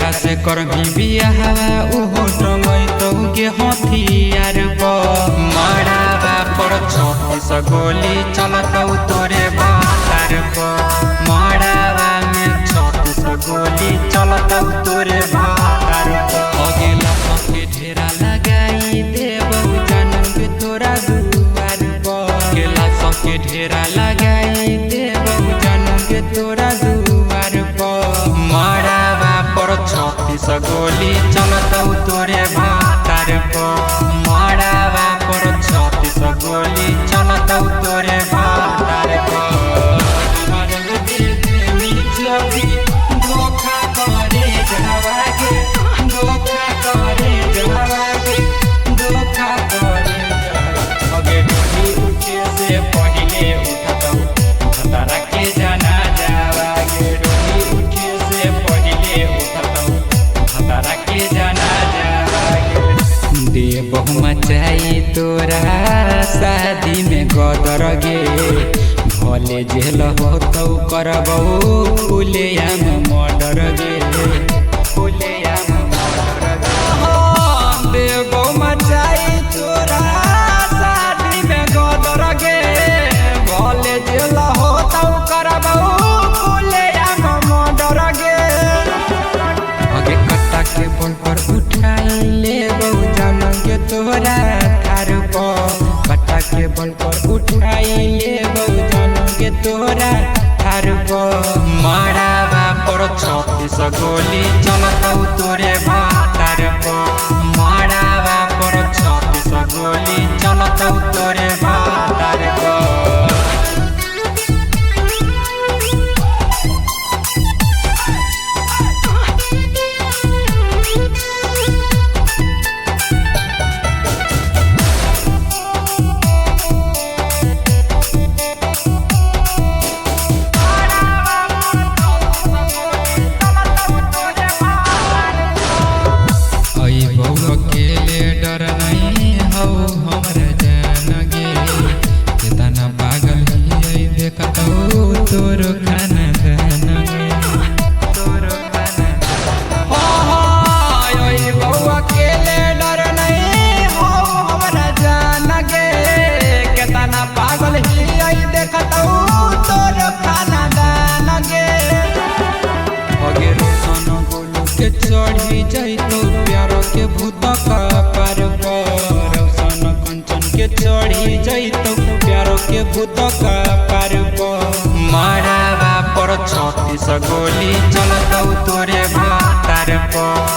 जेकरा से करभी बियाहवा उहो टंगैतौ गे हथियार पर। मड़ावा पर 36 गोली चलतौ तोरे भातार पर। मड़ावा में 36 गोली चलतौ तोरे भातार पर। अगेला सबके ढेरा लगाई देबौ जानू के तोरा दुआर पर। अगेला सबके ढेरा लगाई देबौ जानू के तोरा दुआर पर। मड़ावा पर 36 गोली चलतौ तोरे भातार पर। मड़ावा पर 36 गोली चलतौ तोरे भातार पर। धोखा करे जावा गे, धोखा करे जावा गे, धोखा करे जावा। अगे डोली उठे से पहिले उठतौ भतारा के जाना जावा गे। डोली उठे से पहिले उठतौ भतारा के जाना जावा गे। देबहु मचाई तोरा शादी में गदर गे, भले जेल होतौ करबौ खुलेआम मर्डर गे, खुलेआम मर्डर गे। देबहु मचाई तोरा शादी में गदर गे, भले जेल होतौ करबौ खुलेआम मर्डर गे। अगे कट्टा के बल पर उठाई लेबौ जानू के तोरा थार पर। कट्टा के बल पर उठाई लेबौ जानू के तोरा थार पर। मड़ावा पर 36 गोली चलतौ तोरे भातार पर। मड़ावा पर 36 गोली चलतौ तोरे भातार पर। अकेले डर नहीं हौ हमरा जान गे, केतना पागल हियै देखतौ तोरो खाना दान गे, तोरो खाना। हो हो अइबौ अकेले डर नहीं हौ हमरा जान गे, केतना पागल हियै देखतौ तोरो खाना दान गे। अगे रोशन गोलू के चढ़ी जैतौ प्यार के भूत कपार पर। रोशन कंचन के चढ़ी जैतौ प्यार के भूत कपार पर। मड़ावा पर 36 गोली चलतौ तोरे भातार पर।